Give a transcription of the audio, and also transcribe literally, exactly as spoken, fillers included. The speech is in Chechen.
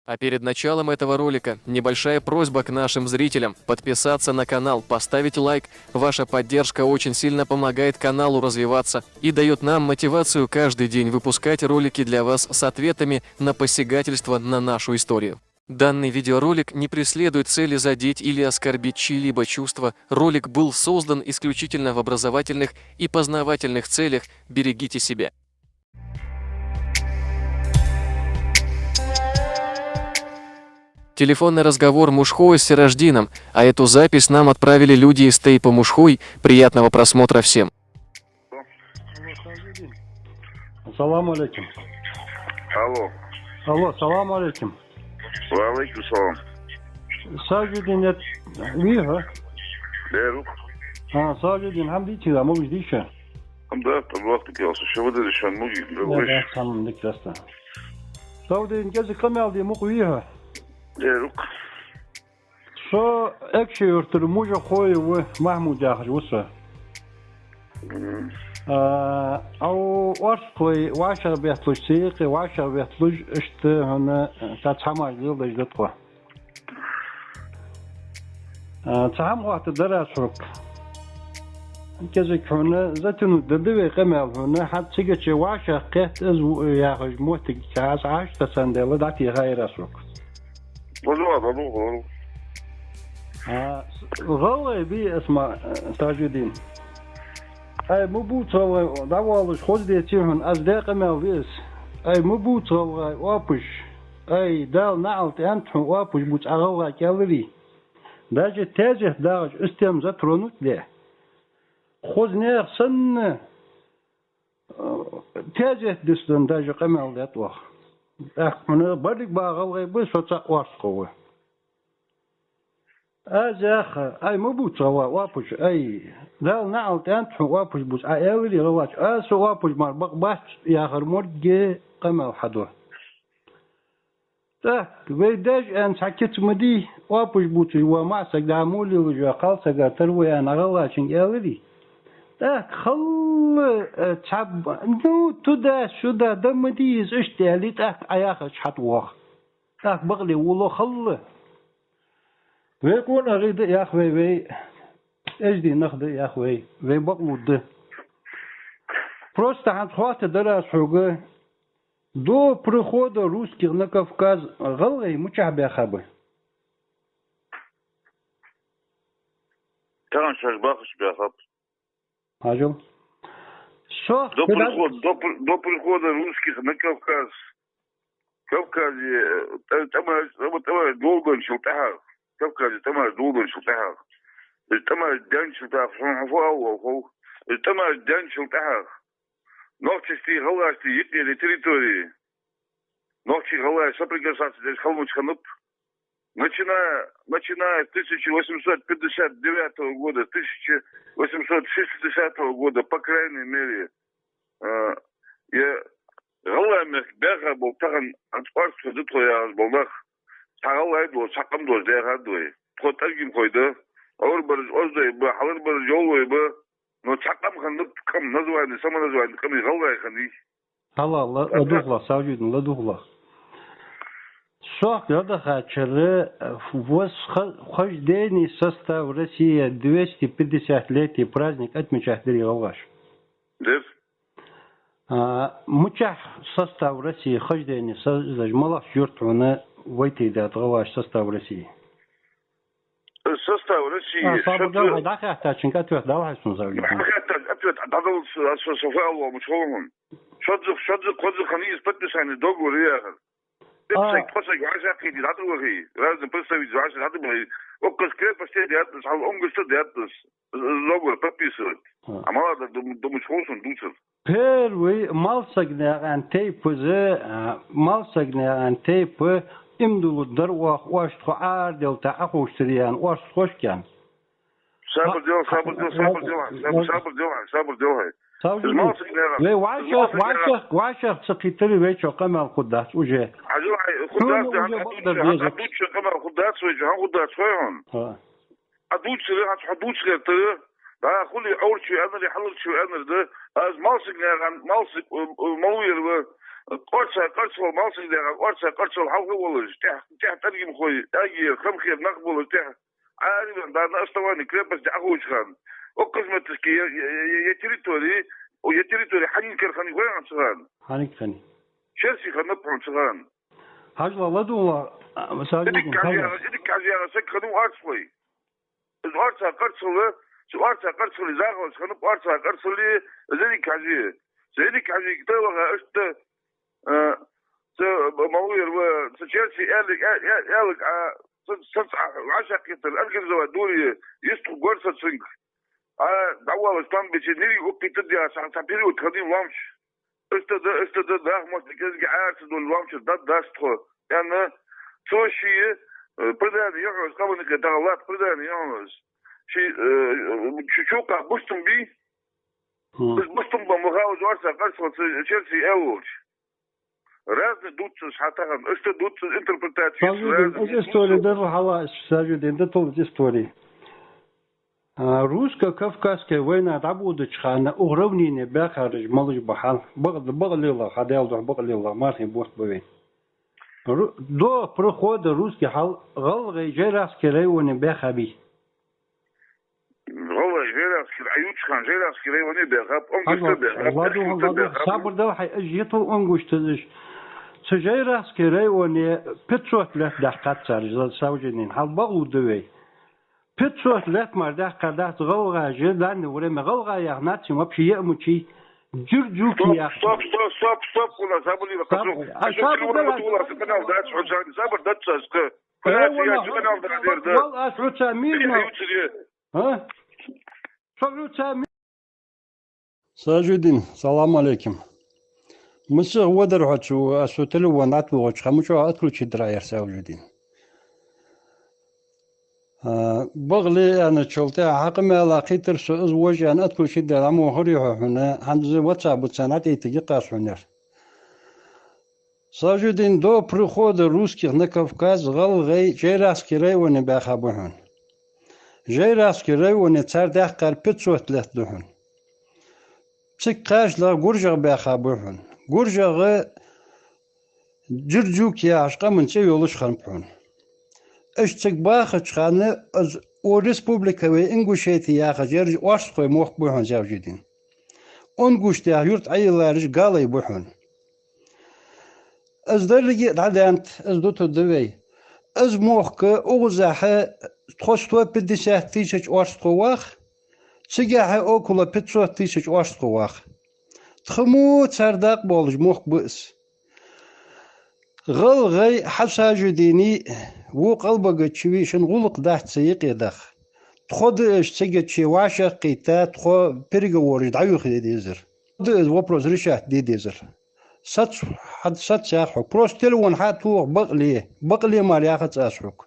А перед началом этого ролика небольшая просьба к нашим зрителям подписаться на канал, поставить лайк. Ваша поддержка очень сильно помогает каналу развиваться и дает нам мотивацию каждый день выпускать ролики для вас с ответами на посягательство на нашу историю. Данный видеоролик не преследует цели задеть или оскорбить чьи-либо чувства. Ролик был создан исключительно в образовательных и познавательных целях. Берегите себя. Телефонный разговор Мушхоя с Сираждином, а эту запись нам отправили люди из тейпа Мушхой. Приятного просмотра всем. Салам алейкум. Алло. Алло, салам алейкум. Ва алейкум салам. Сажидин, это вижу. Беру. А, Сажидин, хамдити, да, могу здесь. Да, пожалуйста, пожалуйста. Что вы дальше? Муги, Да, да, самым прекрасно. Сажидин, кези камел ди мук вижу. Беру. Со экши юртур мужа хой вы Махмуд яхаш вуса. Ау орсхой ваша бетлуш сиқи, ваша бетлуш иште хана та цама лил даж датхо. Цам хвата дара срок. Кезек хана затяну дадыве камел хана хат сига че ваша кет из яхаш мотик час аш та сандела дати хайра срок. Божуа, божуа, божуа. А, гъалгъай би асма, э, Сажидин. Ай, мы бу цавай, давалыш хоз де тихун, аз де камел вис. Ай, мы бу цавай, опуш. Ай, дал наал тянт хун, опуш буц агъалгъай кялри. Даже тезих дагъыш истем затронуть де. Хоз нех санна, Тезет дистан даже къамел дет вах. Ах, мана барик багъал гъай бы соца орс къовы. Аз яха, ай, мы буц гъава, вапуш, ай. Дал наал тянт ху вапуш буц, а элри гъавач, а со вапуш мар бакъ бац, яхар морге къамел хадо. Так, вей дэж эн сакиц мыди, опуш буци ва масаг да мули лыжа калсага тарву эн агъалачин элри. Так, хыллы, э, цаб, ну, туда-сюда, да мыди из иштели, так, аяха чхат вох. Так, бакъли уло хыллы. Вей кун агъиды ях вей вей, эжди нахды ях вей, вей бакълуды. Просто хант хвата дара схугы, До прихода русских на Кавказ гъалгъай мучахь бяхаба? Тагъан шаш бахаш бяхаб. Ажал. Шо, До прихода, до, при- до прихода русских на Кавказ. Кавказе, э, тамаш, тамаш долган шилтахар. Кавказе тамаш долган шилтахар. Тамаш дан шилтахар, шон хафу алла хол. Тамаш дан шилтахар. Нохчести, гъалгъашти йикъели территории. Нохчи, гъалгъай соприкасаться деш халмуч ханып. Начиная, начиная с тысяча восемьсот пятьдесят девятого года, тысяча восемьсот шестидесятого года, по крайней мере, э, я гъалгъай мех бяха бол тахан анцварц дутхо ягъаш болдах. Сагъалай дол, сакъам дол, дяха дой. Тхо таргим хойда. Аур барыш оздой ба, халар барыш йолой ба. Но цхьакъам ханна кам название, самоназвание кам гъалгъай хани. Хала, ла, ладугла, Савжидин, ладугла. Сох гада хачары, вос хождение состав России двести пятьдесят летий праздник отмечать дыри гъалгъаш. Дер. А, мучах состав России хождение создаж малах юрт хуна войти да гъалгъаш состав России. Состав России. А, сабыр дал хай, дахи ахтачин, ответ дал хай сун Савжидин. Ответ, ответ, дадал с- с- софа алла мучхолун. Шодзух, шодзух, кодзух хани из подписание договора яхар. А. Пепсек, посек, ваша киди, дадал вахи. Разный представитель, ваша дадал вахи. Оккас крепости дяднус, хал онгуста дяднус. Договор подписывать. А. А мала да дум- думучхолсун дусар. Первый малсагняган тейпы зе, а, малсагняган тейпы имдулу дар уах уаштхо ар делта ахуштыриян уаштхошкян. Сабыр дел, сабыр дел, сабыр дел, сабыр, сабыр дел, сабыр дел. Сабыр Из малсагняган. Вей вашах, вашах, вашах цыкитыр вей чо камал кудас уже. Ажу ай, Шуну худас, уже бакъдар дезик. Худас, камал худас, вей чо, худас, вей он. Ха. Адучсыры, ад худучсыры. Да, хули аурчу аныр, халырчу аныр да. Аз малсык няган, малсык, э, э, малуер вы. Орца къарцвала, малсагӀа дегӀа орца къарцвала хьалха волаш, тӀехь-, тӀехь тӀаргимхой, агер, хамхер нах болаш тӀехь. Ӏарбан дана оставани крепость ахучхан. Оккхазматски я, я, я, я территории, о, я территории хьанин кар хани хой анцхан. Хьанин хани. Черси хана пунцхан. Хьажла ладула, а, сажи Илик хажи, илик хажи сак хану арцхой. Из орца къарцвала, цу орца къарцвала загӀалаш хана орца къарцвала, зени хажи. Зени хажи тӀаваха ишта, э, ца малуер ва, ца черси элик, э, э, элик, а, ца, ца, ца, ваша китар, организовать дури, исту горса цинк. А, давала стан бичи, нири уккита диа, сан, сан период хадим ламч. Ишта да, ишта да, дах, может, кӀезига гӀарца дола ломча да, даст хьо. Яна, цо ши, э, предание йохьос, къаманика дагӀа лат предание йохьос. Ши, э, чу-, чукъа бустум би? Хм. Из бустум ба мухаваз орца къарцвала ца черси элволч. Разный дуццас хьатахан, ишта дуццас интерпретация. Сажидин, разный из история дуццас. Дар хьала, Сажидин, да тол из история. А, русско-кавказская война дӀабодача хана уравнение баьхараш малаш ба хьал. Бакъ-, бакълила, хьадаьл духьа бакълила, мархин бохт ба вай. Ру-, до прихода русских хьал ГӀалгӀай Жайрахский районе баьха бий? ГӀалгӀай Жайрахский, Аючхан Жайрахский районе баьха, Онгушта баьха, Ладу, Ладу, сабр дал хьай, аж ету Онгушта зиш. Цу Жайрахский районе пятьсот лет дахкат цар, Сажидин, хьал бакълу да вай. Пятьсот лет мар дахкар дахц гӀалгӀажи, данное время гӀалгӀа яха наци вообще е мучи, джур-джуки яха. Стоп, стоп, стоп, стоп, у нас забыли. Стоп. А сабр дал, у нас канал, да, что за, забыли, да, что за. Канал, да, да. А? Что за ми- Сажидин, салам алейкум. Мысах вадар хьо цу, а, со телефон атвогӀача, хӀама чӀоагӀа отключить драяр, Сажидин. А, бакъле аьнначул тӀехьа хьакъ мела кхитар со, из вожа аьнна отключить дар, амма хӀури хьо хьуна, хӀанз WhatsApp-ца нӀатӀейтиги къас хьунар. Сажидин, до прихода русских на Кавказ гӀалгӀай Жайрахский районе баьха ба хьона. Жайрахский районе цар дахкар пятьсот лет да хьона. Цига кхачлагӀа ГуржагӀа баьха ба хьона. ГуржагӀа Джур-Джуки яхаш къаман цӀи йолаш хиннаб хьона. Аш цига бахача хана, аз о республика вай Ингушети яхаш, ераш орстхой мохк ба хьона, Сажидин. Онгушт яха юрт Ӏайиллараш галай ба хьона. Аз деррига а дӀадаьннад, аз дутаргда вай. Аз мохк угӀазахьа тхо сто пятьдесят тысяч орстхо вах, цигахьа около пятьсот тысяч орстхо вах. Тха мо цар дакъа болаш мохк ба из. ГӀалгӀай хьа Сажидини, во къалбагачи вишин гӀулакх дац ца йикъе даха. Тхо да аш цигачи вӀашагӀкхийтта, тхо переговораш дӀаюха де дезар. Да из вопрос решать де дезар. Сац, хьад сац яха хьога. Просто телефон хьа а тоха бакъле, бакъле мара яхац аз хьога.